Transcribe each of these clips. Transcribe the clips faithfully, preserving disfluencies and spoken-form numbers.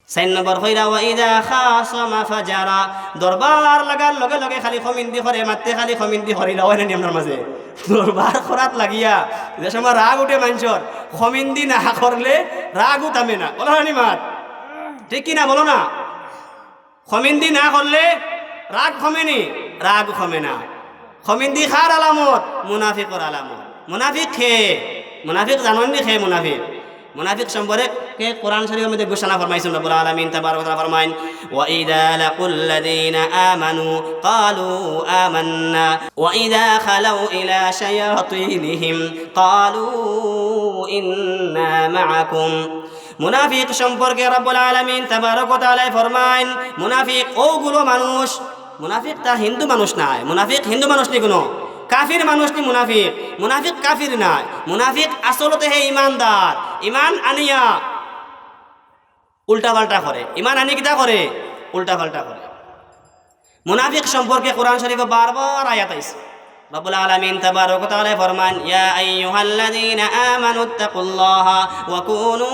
চাইর নম্বর কইরা, "ওয়া ইযা খাসামা ফাজারা।" দরবার লাগার লগে লগে খালি খমিন্দি করে, মাতে খালি খমিন্দি করে, ইলা অয় না নি আমরার মাঝে? দরবার করাত লাগিয়া যে সময় রাগ উঠে মানষর, খমিন্দি না করলে রাগও থামে না। বলো না নি মাত? ঠিক কি না? বলো না। খমিন্দি না করলে রাগ কমে নি? রাগ কমে না। খমিন্দি কার আলামত? মুনাফিকর আলামত। মুনাফিক কে? মুনাফিক জানইন নি কে মুনাফিক? মুনাফিক সম্পর্কে কোরআন শরীফর মধ্যে ঘোষণা ফরমাইছইন, রব্বুল আলামিন তাবারাক ওয়া তাআলা ফরমাইন, "ওয়া ইযা লাকুল্লাযীনা আমানু ক্বালু আমান্না, ওয়া ইযা খালাউ ইলা শায়াতিনিহিম ক্বালু ইন্না মাআকুম।" মুনাফিক সম্পর্কে রব্বুল আলামিন তাবারাক ওয়া তাআলায় ফরমাইন, মুনাফিক অগুলো মানুষ, মুনাফিক তা হিন্দু মানুষ নায়। মুনাফিক হিন্দু মানুষ নি কুনু? কাফির মানুষ নি মুনাফিক। মুনাফিক কাফির নায়। মুনাফিক আসলতে হে ইমানদার। ইমান আনিয়া উল্টা পাল্টা করে। ইমান আনি কিতা করে? উল্টা পাল্টা করে। মুনাফিক সম্পর্কে কোরআন শরীফো বারবার আয়াত আইছে। রব্বুল আলামিন তাবারাক ওয়া তাআলায় ফরমাইন, "ইয়া আইয়ুহাল্লাযীনা আমানুত্তাকুল্লাহা ওয়া কুনু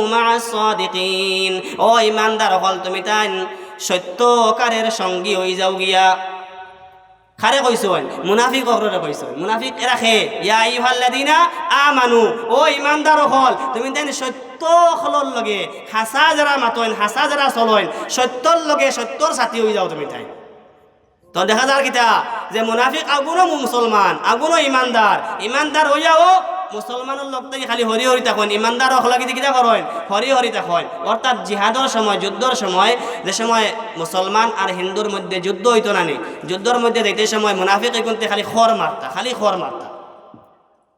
মাআস সাদিকিন।" ও ইমানদার অকল, তুমিতাইন সত্যকারের সঙ্গী অইযাও গিয়া। কারে কইছইন? মুনাফিক অকলরে কইছইন। মুনাফিক এরা কে? ইয়া আইয়ুহাল্লাযীনা আমানু, ও ইমানদার অকল, তুমিতাইন সত্য অকলর লগে, হাছা যেরা মাতইন, হাছা যেরা চলইন, সত্যর লগে সত্যর সাথী অইযাও তুমিতাইন। তো দেখা যার কিতা যে মুনাফিক আগুনও মুসলমান, আগুনও ইমানদার, ইমানদার অইয়াও মুসলমানর লগ থাকি খালি হরি হরি থাকইন, ইমানদার অকল লাগি কিতা করইন? হরি হরি থাকইন। অর্থাৎ জিহাদর সময়, যুদ্ধর সময়, যে সময় মুসলমান আর হিন্দুর মধ্যে যুদ্ধ অইতো না নি, যুদ্ধর মধ্যে যাইতে সময় মুনাফিক ইগুনতে খালি খর মারতা, খালি খর মারতা।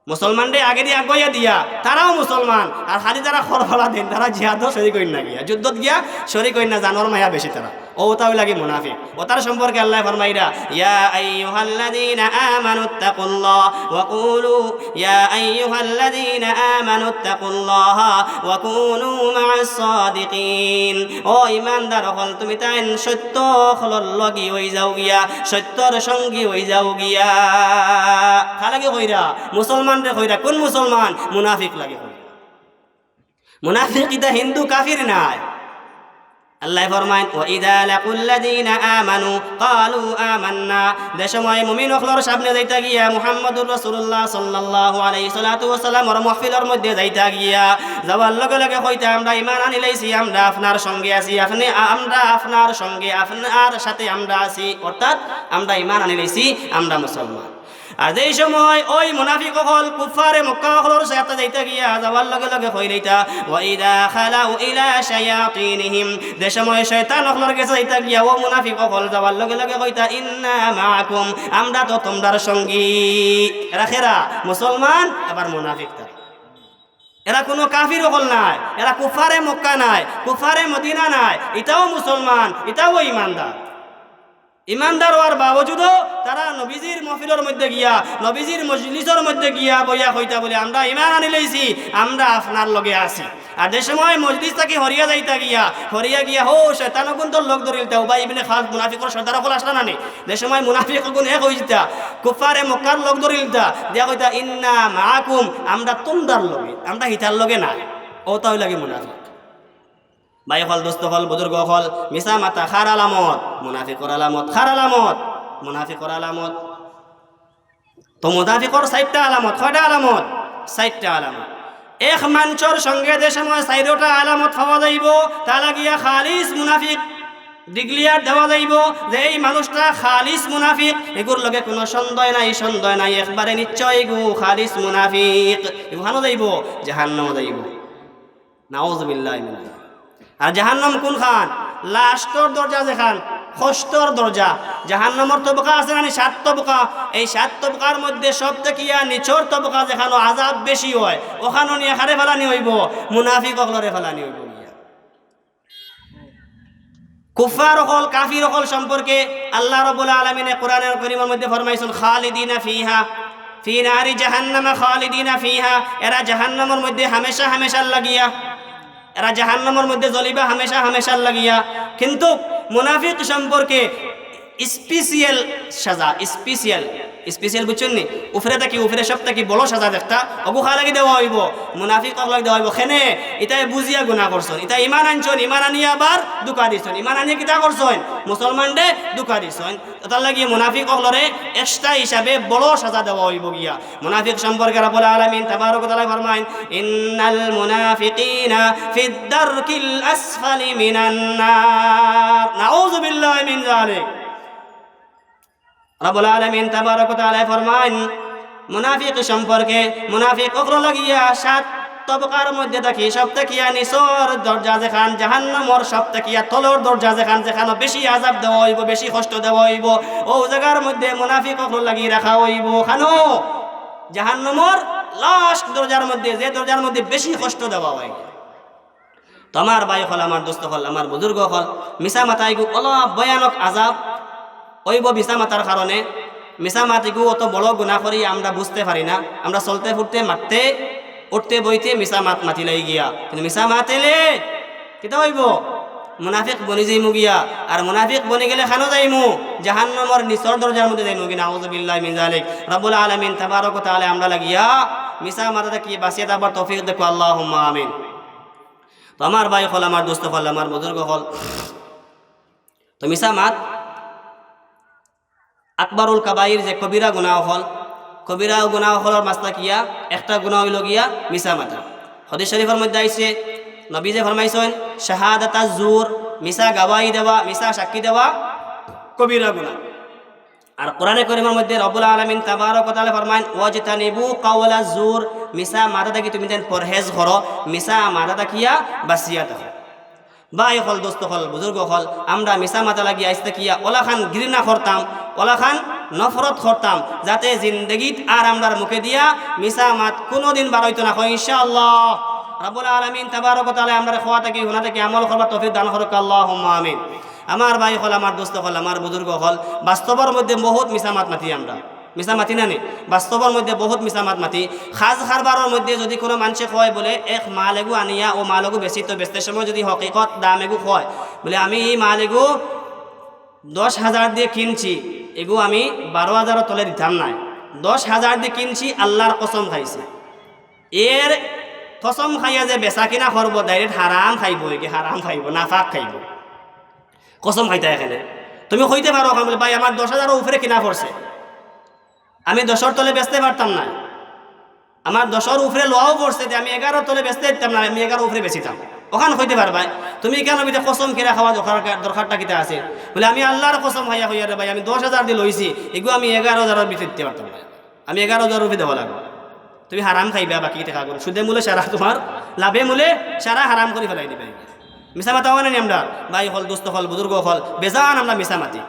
মুসলমানরে আগেদি আগুয়াইয়া দিয়া, তারাও মুসলমান, আর খালি যারা খর ফালা দেইন, তারা জিহাদও শরিক অইন না গিয়া, যুদ্ধত গিয়া শরিক অইন না, জানর মায়া বেশি তারা। অউ অতা অইলা গি মুনাফিক। অতার সম্পর্কে আল্লায় ফরমাইরা, "ইয়া আইয়ুহাল্লাযীনা আমানুত্তাকুল্লাহ ওয়া কুলু, ইয়া আইয়ুহাল্লাযীনা আমানুত্তাকুল্লাহা ওয়া কুনু মাআস সাদিকিন।" ও ইমানদার অকল, তুমিতাইন সত্য অকলর লগি অইযাও গিয়া, সত্যর সঙ্গী অইযাও গিয়া। কার লাগি কইরা? মুসলমানরে কইরা। কুন মুসলমান? মুনাফিক লাগি কইরা। মুনাফিক ইতা হিন্দু কাফির নায়। আল্লায় ফরমাইন, "ওয়া ইযা লাকুল্লাযীনা আমানু ক্বালু আমান্না।" যে সময় মুমিন অকলর সামনে যাইতা গিয়া, মুহাম্মাদুর রাসূলুল্লাহ সাল্লাল্লাহু আলাইহি সাল্লাতু ওয়াসাল্লামর মাহফিলর মধ্যে যাইতা গিয়া, যাওয়ার লগে লগে কইতা, "আমরা ঈমান আনিলাইছি, আমরা আপনার সঙ্গে আছি, আপনি, আমরা আপনার সঙ্গে, আপনার সাথে আমরা আছি," অর্থাৎ আমরা ঈমান আনিলাইছি, আমরা মুসলমান। আর যেই সময় ওই মুনাফিক অকল, কুফফারে মক্কা অকলর সাথে যাইতা গিয়া, যাওয়ার লগে লগে কইলাইতা, "ওয়া ইযা খালাউ ইলা শায়াতিনিহিম", যে সময় শয়তান অকলর গেছে যাইতা গিয়া, ও মুনাফিক অকল যাওয়ার লগে লগে কইতা, "ইন্না মাআকুম", আমরা তো তুমরার সঙ্গী। এরা কেরা? মুসলমান, আবার মুনাফিক তারা। এরা কুনু কাফির অকল নায়, এরা কুফফারে মক্কা নায়, কুফফারে মদিনা নায়, ইতাও মুসলমান, ইতাও ইমানদার। ইমানদার অওয়ার বাবজুদও তারা নবীজির মাহফিলর মধ্যে গিয়া, নবীজির মজলিসর মধ্যে গিয়া বইয়া কইতা বুলে, "আমরা ঈমান আনিলাইছি, আমরা আপনার লগে আছি।" আর যে সময় মজলিস থাকি হরিয়া যাইতা গিয়া, হরিয়া গিয়া, হো, শয়তান অগুন্তর লগ ধরিলতা, উবাই ইবনে খালফ মুনাফিকর সর্দার অকল আছলা না নি? যে সময় মুনাফিক অগুন এক অইযিতা, কুফফারে মক্কার লগ ধরিলতা, দিয়া কইতা, "ইন্না মাআকুম", আমরা তুমরার লগে, আমরা হিতার লগে নায়। অতা অইলা গি মুনাফিক। ভাই অকল, দোস্ত অকল, বুজুর্গ অকল, মিছা মাতা কার আলামত? মুনাফিকর আলামত। কার আলামত? মুনাফিকর আলামত। তো মুনাফিকর চাইরটা আলামত। কয়টা আলামত? চাইরটা আলামত। এক মানষর সঙ্গে যে সময় চাইরোটা আলামত পাওয়া যাইবো, তা লাগিয়া খালিস মুনাফিক declare দেওয়া যাইবো যে এই মানুষটা খালিস মুনাফিক, এগুর লগে কুনু সন্দেহ নাই, সন্দেহ নাই, একবারে নিশ্চয় এগু খালিস মুনাফিক। এগু কানো যাইবো? জাহান্নামো যাইবো। নাউজুবিল্লাহি মিন যালিক। আর জাহান্নাম কুনখান? লাস্টর দরজা যেখান, কষ্টর দরজা। জাহান্নামর তবকা আছে না নি? সাত তবকা। এই সাত তবকার মধ্যে সব থাকিয়া নিচর তবকা যেখানো আযাব বেশি অয়, অখানো নিয়া কারে ফালানি অইবো? মুনাফিক অকলরে ফালানি অইবো গিয়া। কুফফার অকল, কাফির অকল সম্পর্কে আল্লাহ রাব্বুল আলামিনে কোরআনুল করিমর মধ্যে ফরমাইছইন, "খালিদিনা ফিহা, ফি নারি জাহান্নামা খালিদিনা ফিহা।" এরা জাহান্নামর মধ্যে হামেশা হামেশার লাগিয়া, এরা জাহান্নামর মধ্যে জ্বলিবা হামেশা হামেশার লাগিয়া। কিন্তু মুনাফিক সম্পর্কে special সাজা, special স্পেশাল বুঝছইন নি? উপরে থাকি, উপরে সব থাকি বড় সাজা দেখতা, অগু কার লাগি দেওয়া অইবো? মুনাফিক অকলর লাগি দেওয়া অইবো। কেনে? ইতায় বুঝিয়া গুনা করছইন, ইতায় ইমান আনছইন, ইমান আনিয়া আবার ধুকা দিছইন, ইমান আনিয়া কিতা করছইন? মুসলমানরে ধুকা দিছইন। তার লাগি মুনাফিক অকলরে এক্সট্রা হিসাবে বড় সাজা দেওয়া অইবো গিয়া। মুনাফিক সম্পর্কে রব্বুল আলামিন তাবারক ওয়া তাআলা ফরমাইন, "ইন্নাল মুনাফিকিনা ফিদ দারকিল আসফালি মিনান নার।" নাউযুবিল্লাহি মিন যালিক। রব্বুল আলামিন তাবারক ওয়া তাআলা ফরমাইন মুনাফিক সম্পর্কে, মুনাফিক অকলর লাগিয়া সাত তবকার মধ্যে থাকি সব থাকিয়া নিচর দরজা যেখান, জাহান্নামর সব থাকিয়া তলর দরজা যেখান, যেখানো বেশি আযাব দেওয়া অইবো, বেশি কষ্ট দেওয়া অইবো, অউ জাগার মধ্যে মুনাফিক অকলর লাগি রাখা অইবো। খানো জাহান্নামর লাস্ট দরজার মধ্যে, যে দরজার মধ্যে বেশি কষ্ট দেওয়া অয়। তো আমার ভাই অকল, আমার দোস্ত অকল, আমার বুজুর্গ অকল, মিছা মাতা ইগু অলা ভয়ানক আযাব অইবো মিছা মাতার কারণে। মিছা মাত ইগু অত বড় গুনা করি আমরা বুঝতে পারি না। আমরা চলতে ফুরতে, মাততে, উঠতে বইতে মিছা মাত মাতিলাই গিয়া। কিন্তু মিছা মাতিলে কিতা অইবো? মুনাফিক বনি যাইমু গিয়া। আর মুনাফিক বনি গেলে খানো যাইমু? জাহান্নামর নিচর দরজার মধ্যে যাইমু গি, নাউযুবিল্লাহি মিন যালিক। রব্বুল আলামিন তাবারক ওয়া তাআলা আমরার লাগিয়া মিছা মাতা থাকি বাঁচিয়া থাকবার তৌফিক দেউক্কা, আল্লাহুম্মা আমিন। তো আমার ভাই অকল, আমার দোস্ত অকল, আমার বুজুর্গ অকল, তো মিছা মাত আকবারুল কাবাইর, যে কবিরা গুনা অকল, কবিরা গুনা অকলর মাঝে কিয়া একটা গুনা অইলো গিয়া মিছা মাতা। হাদিস শরীফর মধ্যে আইছে, নবীজিয়ে ফরমাইছইন, "শাহাদাতা জুর", মিছা গওয়াই দেওয়া, মিছা সাক্ষী দেওয়া কবিরা গুনা। আর কোরআনে করিমর মধ্যে রব্বুল আলামিন তাবারক ওয়া তাআলা ফরমাইন, "ওয়াজতানিবু কাওলা জুর", মিছা মাতা থাকি তুমিতাইন পরহেজ করো, মিছা মাতা থাকিয়া বাঁচিয়া থাকো। ভাই অকল, দোস্ত অকল, বুজুর্গ অকল, আমরা মিছা মাতা লাগি আইজ থাকিয়া অলাখান ঘৃণা করতাম, অলাখান নফরত করতাম, যাতে জিন্দেগিত আর আমরার মুখে দিয়া মিছা মাত কুনুদিন বার অইতো না অয়, ইনশাআল্লাহ। রব্বুল আলামিন তাবারক ওয়া তাআলা আমরারে কওয়া থাকি, হুনা থাকি আমল করবার তৌফিক দান করউক্কা, আল্লাহুম্মা আমিন। আমার ভাই অকল, আমার দোস্ত অকল, আমার বুজুর্গ অকল, বাস্তবর মধ্যে বহুত মিছা মাত মাতি আমরা। মিছা মাতি না নি? বাস্তবর মধ্যে বহুত মিছা মাত মাতি। কাজ কারবারর মধ্যে যুদি কুনু মানষে কয় বুলে, এক মাল এগু আনিয়া অউ মাল এগু বেচিতো, বেচতে সময় যুদি হকিকত দাম এগু কয়, বুলে, "আমি ই মাল এগু দশ হাজার দিয়া কিনছি, এগু আমি বারো হাজারর তলে দিতাম নায়, দশ হাজার দি কিনছি, আল্লার কসম খাইছি।" এর কসম খাইয়া যে বেচা কিনা করবো, direct হারাম খাইবো, এগু হারাম খাইবো, নাপাক খাইবো। কসম খাইতা এখানে। তুমি কইতে পারো, অখান বুলে, "ভাই, আমার দশ হাজারর উপরে কিনা পড়ছে, আমি দশর তলে বেচতে পারতাম না, আমার দশর উপরে লওয়াও পড়ছে, তে আমি এগারোর তলে বেচতে দিতাম না, আমি এগারোর উপরে বেচিতাম।" অখান কইতে পারবায়। তুমি কেনে বিতে কসম কিনা খাওয়া দরকার, দরকারটা কিতা আছে? বুলে, "আমি আল্লার কসম খাইয়া কইয়ার রে ভাই, আমি দশ হাজার দি লইছি, এগু আমি এগারো হাজারর ভিতরে দিতে পারতাম না, আমি এগারো হাজারর উপরে দেওয়া লাগবো।" তুমি হারাম খাইবা, বাকি টেকাগুন সুদে মূলে সারা তুমার লাভে মূলে সারা হারাম করি ফালাই দিবা। মিছা মাতা অয় না নি আমরার? ভাই অকল, দোস্ত অকল, বুজুর্গ অকল, বেজান আমরা মিছা মাতি।